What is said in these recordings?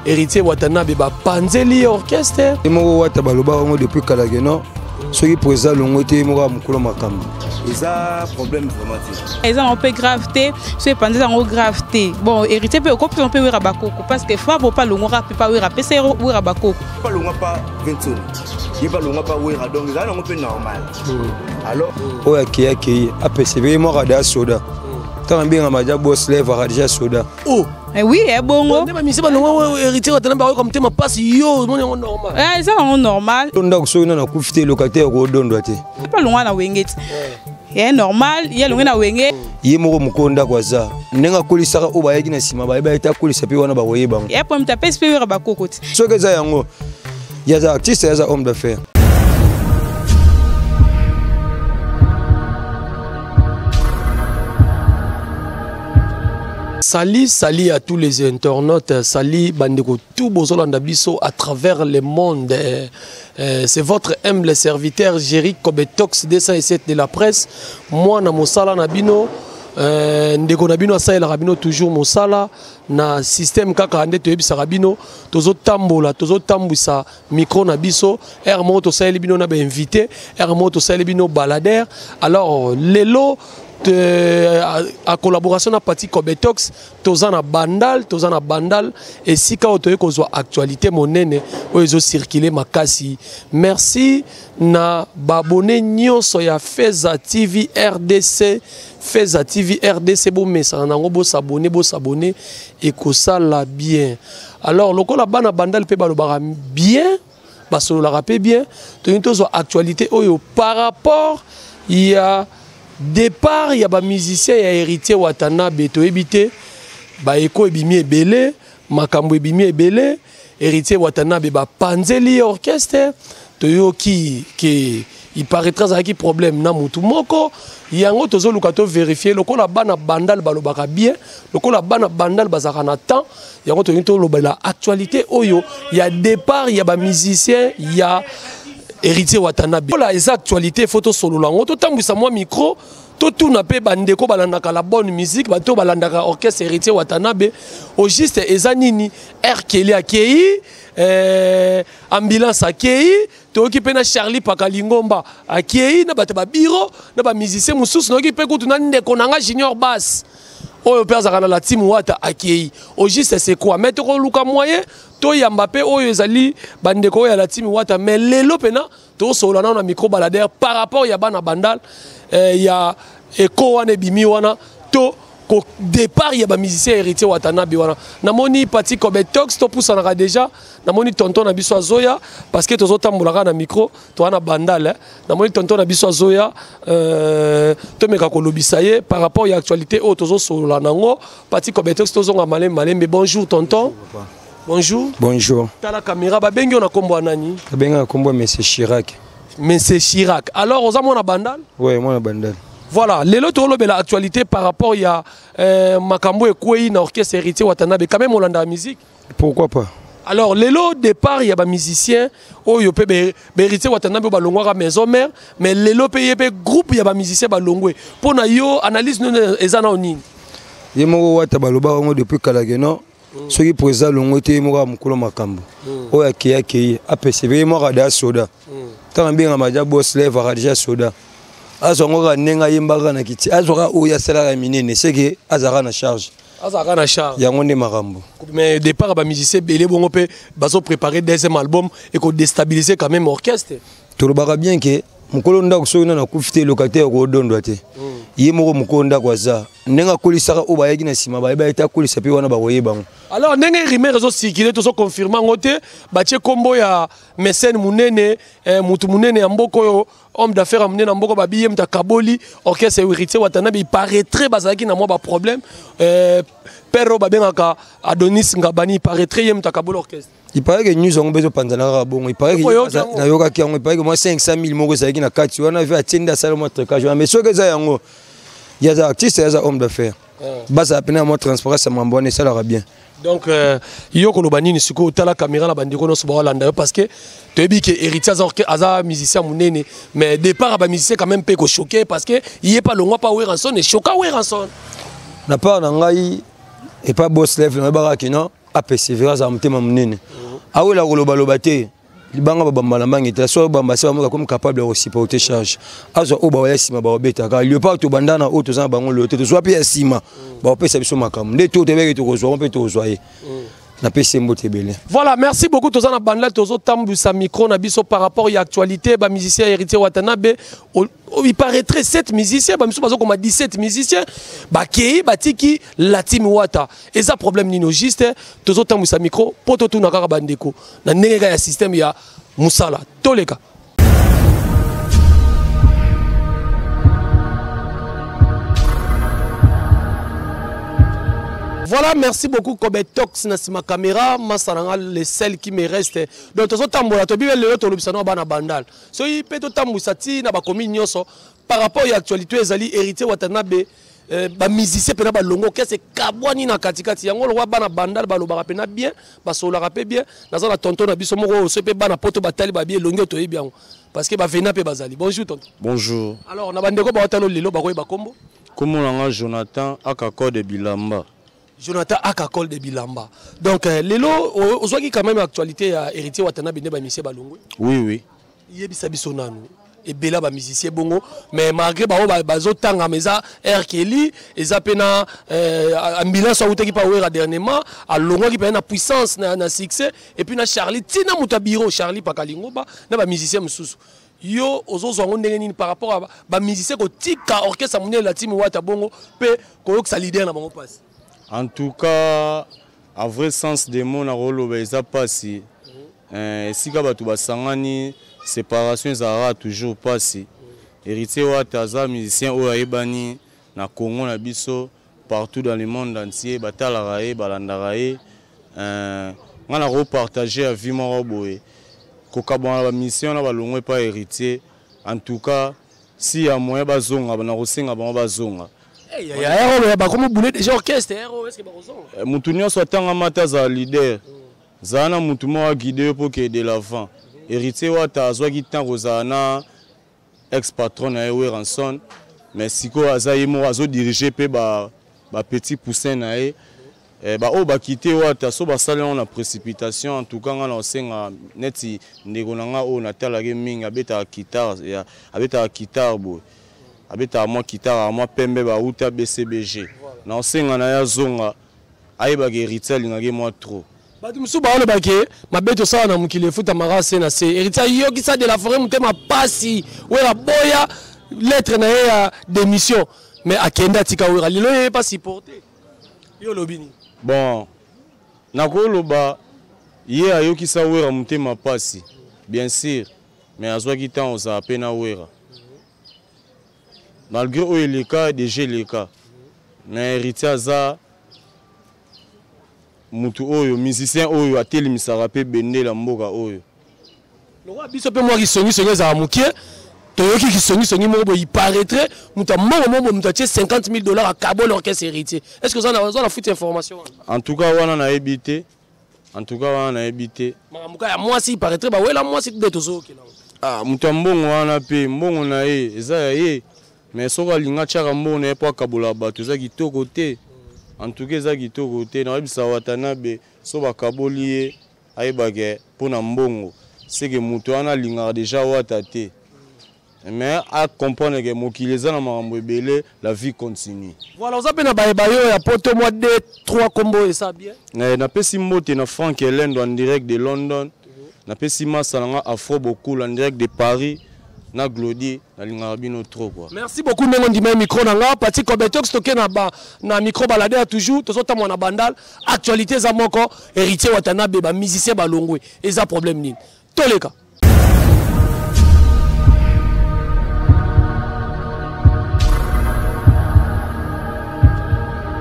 Héritier Watanabe bapanzeli ye orchestre. Ye moko Wata balobaka yango depuis kala ke non, soki président alongwe te, ye moko ya mokolo makambo. Eza problème vraiment te. Eza nango mpe grave te, so epanzi yango grave te. Bon, Héritier mpe okopesa mpe Wera bakoko, parce que Fabro mpe alongwaka mpe pa Wera, apesa ye Wera bakoko. Palongwa pa Vincent, ye palongwa pa Wera, donc eza nango mpe normal. Alors oyo akei akei apesa ye moko ada soda ntango abengama ja boss lève aka déjà soda. Oh. Eh oui, eh bongo. Nde bamisi balongwa Héritier Watanabe, bakoyoka motema mpasi. Yo omoni yango normal? Eh, eza nango normal. To ndako soki nano akufi te, locataire kodondwa te. Mpe alongwa na Wenge ti ye normal, ye alongwe na Wenge. Ye moko mokolo ndako aza ndenge akolisaka oyo bayaki na nsima, bayeba ete akolisa mpe wana bakoyeba yango. Ye po moto apesi mpe Wera bakoko ti. Soki eza yango, ye aza artiste, ye aza homme d'affaires. Salut, salut à tous les internautes, salut bandeko tout bozolanda biso à travers le monde. C'est votre humble serviteur Jerry Kobetox 207 de la presse. Moi na mosala na bino, ndeko na bino asalelaka bino toujours mosala na système kaka nde toyebisaka bino, tozotambola, tozotambwisa micro na biso, r moko tosaleli bino na bainvité, r moko tosaleli bino baladaire. Alors lelo a collaboration na Pati Kobetox, toza na Bandal, toza na Bandal esika oyo toyei kozwa actualité monene oyo ezocircule makasi. Merci na baabone nyonso ya Feza TV RDC. Feza TV RDC, bomesana nango, bosabone, bosabone, ekosala bien. Alors lokola bana Bandal mpe balobaka bien, basololaka mpe bien, tolingi tozwa actualité oyo par rapport ya départ ya bamusicien ya Héritier Watanabe. Toyebi te, baeko ebimi ebele, makambo ebimi ebele. Héritier Watanabe bapanzeli ye orchestre. Toyoki ke il paraîtrait azalaki problème na mutu moko. Yango tozoluka tovérifie. Lokola bana Bandal balobaka bien, lokola bana Bandal bazalaka na temps, yango tolingi tolobela actualité oyo ya départ ya bamusicien ya Héritier Watanabe. Lokola eza actualité, faut tosolola yango, totambwisa mwa micro, totuna mpe bandeko balandaka la bonne musique, bato balandaka orchestre Héritier Watanabe, au juste eza nini? Erkeli akei, ambulance akei, toyoki mpe na Charlie Pakalingomba akei, na bato babiro na bamusicien mosusu, nayoki mpe kutu na ndeko na nga Junior Bass oyo mpe azalaka na la team Wata akei. Au juste c'est quoi? Mais tokoluka moyen toyamba mpe oyo ezali bandeko oyo ya la team Wata. Mais lelo mpena tosolola nano na micro baladeur par rapport ya bana Bandal, ya eko wana ebimi wana to ko départ ya bamusicien Héritier Watanabe wana. Namoni Pati Kobetox, topusanaka déjà. Namoni tonton na biso azoya, parce que tozotambolaka na micro, toza na Bandal, eh. Namoni tonton na biso azoya, tomeka kolobisa ye par rapport ya actualité oyo tozosolola nango. Pati Kobetox, tozonga malembe malembe. Bonjour tonton. Bonjour. Bonjour. Tala caméra, babengi yo na kombo ya nani? Babengi na kombo ya Monsieur Chirac. Monsieur Chirac. Alors oza mwana Bandal? Ouais, mwana Bandal. Voilà, lelo tolobela actualité par rapport ya makambo ekwei na orchestre Héritier Watanabe. Quand même olanda musique? Pourquoi pas? Alors lelo départ ya ba musicien oyo pe be Héritier Watanabe balongwaka maison mère, mais lelo pe ye pe groupe ya ba musicien balongwe. Pona yo analyse no eza na nini? Ye moko Wata balobaka yango depuis kala ke non, soki président alongwe te, ye moko ya mokolo makambo. Oyo akei akei apesa ye moko ada soda ntango abengama ja boss lève aka déjà soda, azwa yango kaka ndenge ayembaka na kiti, azwaka oyo asalaka minene, seke azalaka na charge. Azalaka na charge. Yango nde makambo. Mais départ ya bamusicien ebele bongo mpe bazopréparer deuxième album, ekodéstabiliser quand même orchestre. Tolobaka bien ke mokolo ndako soki nano akufi te, locataire kodondwa te. Ye moko mokolo ndako aza ndenge akolisaka oyo bayaki na nsima, bayeba ete akolisa mpe wana bakoyeba yango. Alors ndenge rumeur ezocircule, tozoconfirme yango te, batie nkombo ya mécène monene, mutu monene ya mboka oyo, homme d'affaires ya monene ya mboka, babi ye moto akaboli orchestre Héritier Watanabe. Il paraîtrait bazalaki na mwa baproblème, père oyo babengaka Adonis Ngabani, il paraîtrait ye moto akaboli orchestre. Il paraît que news yango mpe ezopanzana kaka bongo. Il paraît que Oyo yoki yango? Nayokaki yango, il paraît que mwa 500 000 moko ezalaki na kati wana, ve atie nde asala mwa tricage wana. Mais soki eza yango, ye aza artiste, ye aza homme d'affaires, bazala pene ya mwa transparence ya mambo wana, esalaka bien. Donc yo koloba nini sikoyo? Otala caméra na bandeko nyonso baolanda yo, parce que toyebi ke Héritier aza, aza musicien monene, mais départ ya bamusicien quand même mpe ekochoke, parce que ye pa longwa pa Werrason, echoka Werrason. Na part na ngai epa boss lève, nayebaka ke non. Apersévérer, azala motema monene, awela kolobaloba te. Libanga babamba na mbangi te, so bamba se bamoka comme capable ya kosupporter charge. Azwa oyo bawaya nsima, baobetaka Léopard. Tobanda na oyo toza na bango lelo te, tozwa mpe ya nsima, baopesa biso makambo nde to toyebaki tokozwa ngo mpe tozwa ye. Napesi ye mbote ebele. Voilà, merci beaucoup. Toza na Bandal, tozotambwisa micro na biso par rapport ya actualité bamusicien Héritier Watanabe. Il paraîtrait 7 musiciens, bamisu bazokoma 17 musiciens bakei, batiki la team Wata. Eza problème nini juste? Tozotambwisa micro mpo totuna kaka bandeko na ndenge kaka ya système ya mosala. Toleka. Voilà, merci beaucoup Kobe Tox na sima caméra, masalanga le sel qui me reste. Donc tozo tambola to bibe lelo to lobisa no bana Bandal. So pe to tambusa ti na ba commune nyonso par rapport ya actualité ezali Héritier Watanabe, ba musicien pena ba longo kese kabwani na katikati yango lokwa bana Bandal balobaka pena bien, basolaka pe bien. Naza na tonton na biso moko so pe bana poto batali ba bien longi to yebi yango parce que ba vena pe bazali. Bonjour tonton. Bonjour. Alors na bandeko ba watalo lelo ba koyeba kombo. Kombo na nga Jonathan Akakode de Bilamba. Jonathan Akakol de Bilamba. Donc lelo ozwaki quand même actualité ya Héritier Watanabe nde ba musicien balongwe. Oui. Yebisa biso nanu ebela ba musicien bongo, mais malgré ba oyo bazotanga, mais eza R Kelly, eza pe na ambulance awutaki pa Wera dernièrement, alongwaki pe na puissance na succès, et puis na Charlie tina moto ya bureau Charlie Pakalingoba na ba musicien mosusu. Yo ozozwa ngo ndenge nini par rapport à ba musicien kotika orchestre monene la team Wata bongo pe koyokisa leader na bango pasi? En tout cas, à vrai sens des mots, na koloba eza pasi. Esika bato basangani, séparation ezalaka toujours pasi. Héritier Wata aza musicien oyo ayebani na Congo na biso, partout dans le monde entier batalaka ye, balandaka ye. Nga na kopartage ya vie moko boye, kokabwana na bamusicien wana balongwe pa Héritier, en tout cas si ya moyen bazonga, na kosenga bango bazonga. Bakomi bule déjà orchestre, est-ce que bakozonga? Mutu nyonso atangama te azala leader. Zala na mutu moko aguide yo mpo kende de l'avant. Héritier Wata azwaki temps kozala na ex patron na ye Werrason, mais sikoyo aza ye moko azodirige mpe ba petit poussin na ye. Baoyo bakite Wata so basali yango na précipitation. En tout cas nga na osenga neti ndeko na nga oyo natalaki mingi, abetaka guitare, abetaka guitare boye, abetaka mwa guitare mwa pembe, bauta BCBG, na osenga na ye azonga, ayebaka Héritier alingaki mwa trop. Bato mosusu baolobake mabe tosala na mokili efutamaka se na se. Héritier ayokisa de la forêt motema pasi, Wera boya lettre na ye ya démission, mais akende atika Wera lelo ye pas supporter. Yo olobi nini? Bon, nakoloba ye ayokisa Wera motema pasi bien sûr, mais azwaki temps ozala mpe na Wera malgré oyo eleka déjà eleka. Mais Héritier aza mutu oyo musicien oyo atelemisaka mpe bendela mboka oyo. Lokwa biso mpe mwa kisongisongi ezala mokie, toyoki kisongisongi moko boye, il paraîtrait moto ya mbongo moko boye, moto atie 50 000 $ akaboli orchestre Héritier. Est ce que oza na fuite information wana? En tout cas wana nayebi te, en tout cas wana nayebi te. Makambo ka ya mwasi, il paraîtrait bawela mwasi nde tozokela. Ah, moto ya mbongo wana mpe mbongo na ye eza ya ye, mais soki alinga atiaka mbongo na ye mpo akabola bato, eza kitoko te. En tout cas eza kitoko te. Nayebisa Watanabe so bakaboli ye, ayebake mpo na mbongo seke moto wana alingaka déjà Wata te, mais acomprendre ke mokili eza na makambo ebele, la vie continue. Voilà, oza mpe na bayeba yo ya poto, mwa 2 3 kombo esa bien. Napesi mbote na Frank Elendo en direct de London, napesi masa na nga Afro Bokul en direct de Paris, na Glody, nalingaka bino trop quoi. Merci beaucoup ndenge ondima micro na nga Pati Kobetox. Toke na ba na micro baladeur, toujours tozotambola na Bandal. Actualité eza moko, Héritier Watanabe, ba musicien balongwe, eza problème nini? Toleka.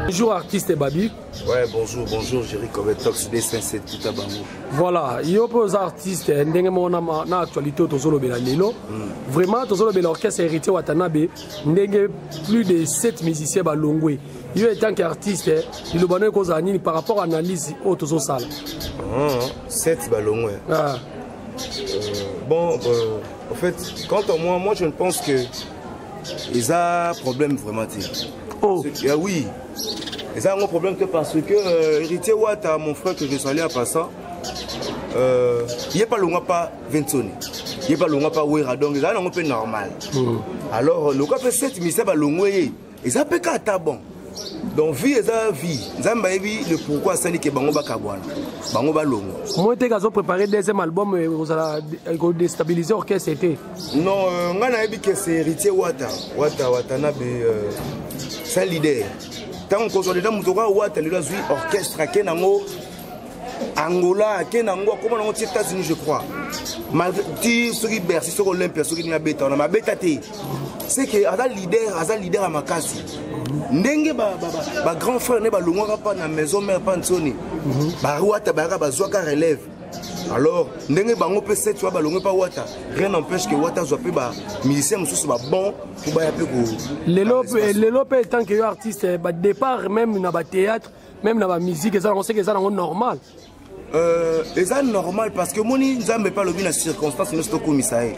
Bonjour artiste Babi. Ouais, bonjour, bonjour, Jerry Kobetox, D57 tout à bango. Voilà, yo pe oza artiste ndenge moko na actualité tozolobela lelo. Vraiment tozolobela orchestre Héritier Watanabe ndenge plus de 7 musiciens balongwe. Yo en tant qu'artiste, liloba no ekozala nini par rapport à analyse oyo tozosala? 7 balongwe. Ah. Bon, en fait, quant à moi, moi je ne pense que ils ont problème vraiment. Oh. Ah oui. Eza yango problème te parce que Héritier Wata, mon frère que je salue en passant, ye pa longwa pa Vensoni, ye pa longwa pa Wera, donc eza yango mpe normal. Alors loka mpe 7 misa balongwe ye, eza mpe kaka ta bon. Donc vie eza vie, Nzambe ayebi le pourquoi asali ke bango bakabwana, bango balongwa. Moi te kazo préparer deuxième album kozala kodéstabiliser orchestre te. Non, ngai nayebi ke c'est Héritier Wata, Wata Watanabe, c'est un leader. Ntango kozwa deja moto okoya Wata lelo azwi orchestre ake nango Angola, ake nango akoma nango ti États-Unis je crois, malgré ti soki Bercy, soki Olympia, soki nini abeta wana mabeta te, c'est que aza leader, aza leader ya makasi. Ndenge ba grand frère ne balongwaka mpa na maison mère mpa Ntsoni, bawata bayaka bazwaka relève. Alors ndenge bango mpe sept wa balongwe mpa Wata, rien n'empêche que Wata azwa mpe bamusicien mosusu babon mpo baya mpe ko lelo lelo mpe tant que yo artiste, badépart même na bathéâtre, même na bamusique, eza nango seke eza nango normal. Eza normal parce que omoni Nzambe mpe alobi na circonstance nyonso tokumisa ye.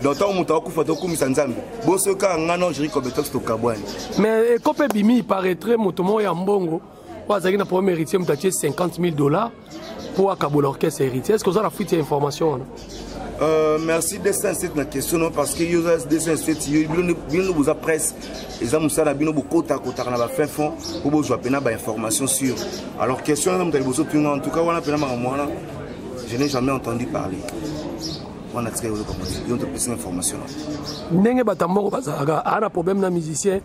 Donc ntango moto akufa, tokumisa Nzambe. Boso kaka nga no Jerry Cobetox tokabwani. Mais eko mpe bimi, paraîtrait moto moko ya mbongo oyo azalaki na problème Héritier, moto atie 50 000 $ mpo akabola orchestre Héritier. Est ce que oza na fuite ya information wana? Merci 207 na question no, parce que yo oza 207, yo bino boza presse, eza mosala bino bokotakotaka na bafin fond mpo bozwa mpena bainformation sûre. Alors question wana moto ya liboso tunga, en tout cas wana mpena makambo wana je n'ai jamais entendu parler wana. Tika yoyoka moto yo topesi information na ndenge bato ya mbongo bazalaka, aa na problème na musicien,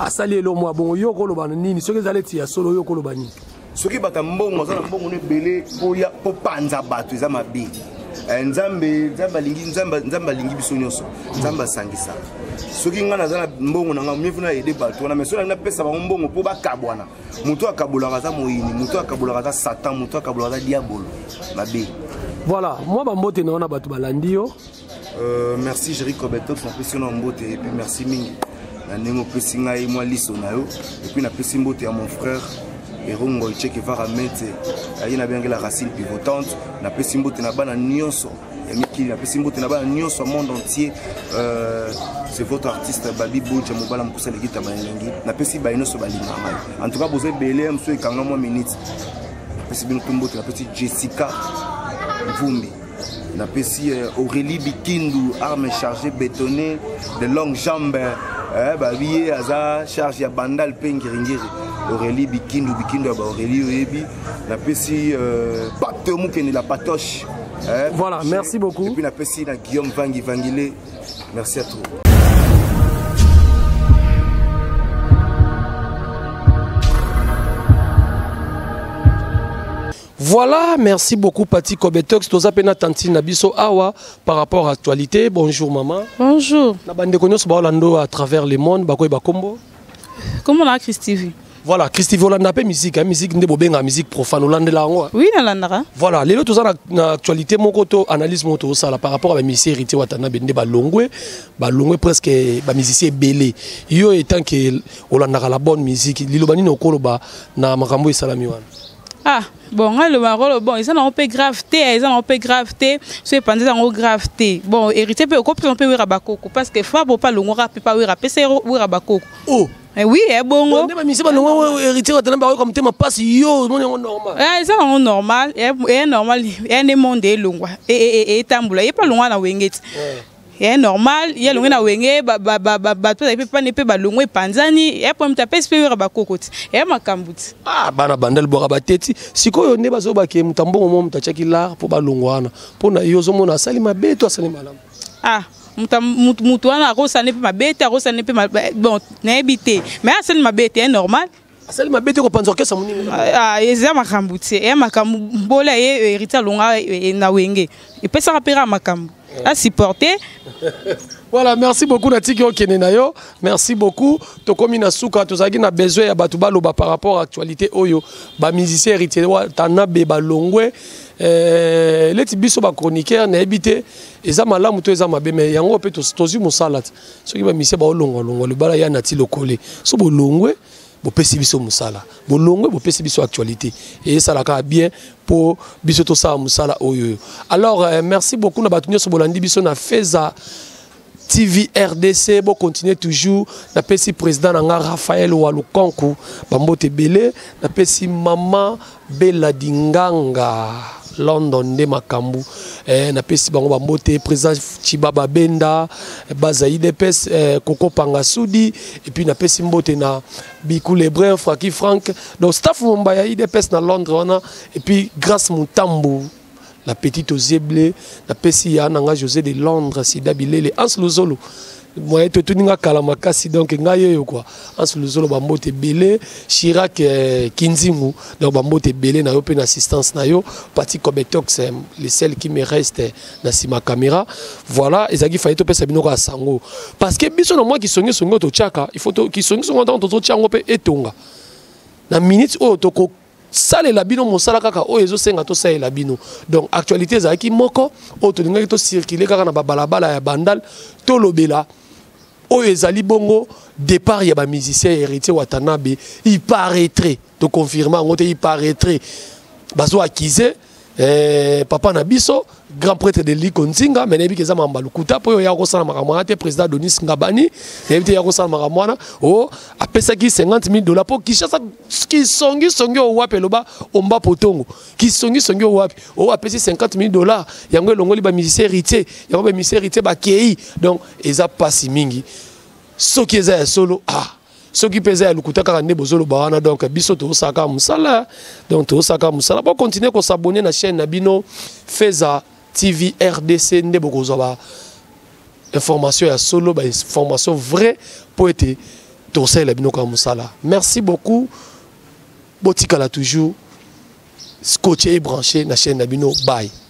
asali elo mwa bongo, yo koloba nini? Soki ezali eti ya solo, yo koloba nini? Soki bato ya mbongo aza na mbongo no ebele mpo panza bato, eza mabe. Nzambe alingi, Nzambe alingi biso nyonso, Nzambe asangisa. Soki ngai naza na mbongo na ngai, mieux na aider bato wana. Mais soki nalingi napesa bango mbongo mpo bakabwana, moto akabolaka aza moyini, moto akabolaka aza Satan, moto akabolaka aza diabolo mabe. Voilà, mwa bambote na wana bato balandi yo. Merci Jerry Cobetox, napesi yo na mbote et puis merci mingi na ndenge opesi ngai mwa liso na yo. Et puis napesi mbote ya mon frère Erongo Che Guevara Mete, aye na biangela racine pivotante. Napesi mbote na bana nyonso ya mikili, napesi mbote na bana nyonso ya monde entier. C'est votre artiste Babi Boja Mobala Mokusa Legita Baelengi. Napesi baye nyonso balinga ngai, en tout cas boza ebele, mosu ekanga mwa minute. Napesi bino to mbote. Napesi Jessica Mvumbi, napesi Aurélie Bikindu, arme chargée bétonnée de longues jambes, babi ye aza charge ya bandal mpe ngiringiri. Aurélie Bikindu, Bikindu ya baaurélie oyebi. Napesi Pato Mokende la patoche. Voilà, merci beaucoup. Et puis napesi na Guillaume Vangi Vangile, merci à toi. Voilà, merci beaucoup Pati Kobetox. Toza pena tantine na biso awa par rapport à actualité. Bonjour maman. Bonjour. Na bande nyonso baolando à travers le monde, bakoy bakombo. Comment la Christivie? Voilà, Christivie olanda pe musique, hein, musique nde bobenga musique profane olandela yango. Oui, nalandaka. Voilà, lelo toza na actualité moko to analyse moko tosala par rapport à ba musicien Héritier Watanabe nde balongwe, balongwe presque ba musicien ebele. Yo étant que olandaka la bonne musique, liloba nini okoloba na makambo esalami wana? Ah, bon, ngai loba rolo, bon, eza nango mpe grave te, eza nango mpe grave te. So epanzi yango grave te. Bon, Héritier mpe okopesa mpe Wera bakoko parce que Fabo mpe alongwaka mpe pa Wera, apesa ye Wera bakoko. Oh. Eh oui, eh bongo. Nde bamusicien balongwa Héritier Watanabe bakoyoka motema mpasi, yo omoni yango normal? Eh, eza nango normal, eh normal, eh nde monde elongwa etambola, ye mpe alongwa na Wenge ti. Ye normal, ye alongwe na Wenge, bato bazali mpe pane mpe balongwe epanzani, ye po moto apesi mpe Wera bakoko ti, ye makambo ti. Ah, bana bandal bwaka bateti sikoyo nde bazobake moto ambongo mo moto atiaki lar mpo balongwa wana. Mpo na yo ozomona asali mabe to asali malamu? Ah, mutu wana akosala mpe mabe te, akosala mpe bon, nayebi te, mais asali mabe te, ye normal. Asali mabe te kopanza orchestre monene? Ah, eza makambo te, eya makambo mbola ye Héritier alonga na Wenge, epesaka mpe kaka makambo asupporte. Voilà, merci beaucoup natiki okende na yo, merci beaucoup. Tokomi na suka, tozalaki na besoin ya bato baloba par rapport à actualité oyo bamusicien Héritier Watanabe balongwe. Leti biso bachroniqueur nayebi te eza malamu to eza mabe, mais yango mpe tozwi mosala te. Soki bamusicien baolongwalongwa libala ya nati lokole, so bolongwe bopesi biso mosala, bolongwe bopesi biso actualité, esalaka bien mpo biso tosala mosala oyo. Alors merci beaucoup na bato nyonso bolandi biso na Feza. TV RDC bo continuer toujours napesi président na nga Raphaël Walukanku bambote ebele napesi mama Bella Dinganga London nde makambo eh, napesi bango bambote président Chibaba Benda baza IDPS eh, Koko Pangasudi et puis napesi mbote na Bikou Lebrun Fraki Frank donc staff momba ya IDPS na Londres wana et puis Grâce Mutambu la petite aux yeux bleus napesi ya nanga José de Londres Sida Bilele Hans Luzolo moyen totuni nga kala makasi donc ngai oyo quoi Hans Luzolo bambote ebele Chirac eh, Kinzingu donc bambote ebele na yo mpe na assistance na yo Pati Kobetox eh, le seul qui me reste eh, na nsima caméra voilà ezalaki faye topesa bino kaka sango parce que biso na mwa kisongisongi oyo totyaka il faut kisongisongi ntango tozotya yango mpe etonga na minute oyo toko salela bino mosala kaka oyo ezosenga tosalela bino donc actualité ezalaki moko oyo tolingaki tocircule kaka na babalabala ya bandal tolobela oyo ezali bongo départ ya bamusicien ya héritier watanabe il paraîtrait toconfirme yango te il paraîtrait bazo accuse eh, papa na biso grand prêtre de liko nzinga me nayebi ke eza makambo ya lokuta mpo oyo ya kosala makambo wana te président adonis ngabani nayebi te ya kosala makambo wana o oh, apesaki 50 000 dollars mpo kinshasa kisongisongi oyo wapi eloba omba potongo kisongisongi oyo wapi o oh, apesi 50 000 dollars yango elongoli bamusicien héritier yango bamusicien héritier bakei donc eza mpasi mingi soki eza ya solo ah soki mpe eza ya lokuta kaka nde bozoloba wana donc biso tozosaka mosala donc tozosaka mosala bokontinue kosabone na chaîne na bino feza tv rdc nde bokozwa ba information ya solo ba information vrai mpo ete tosalela bino kaka mosala merci beaucoup botikala toujours scotché et branché na chaîne na bino bye.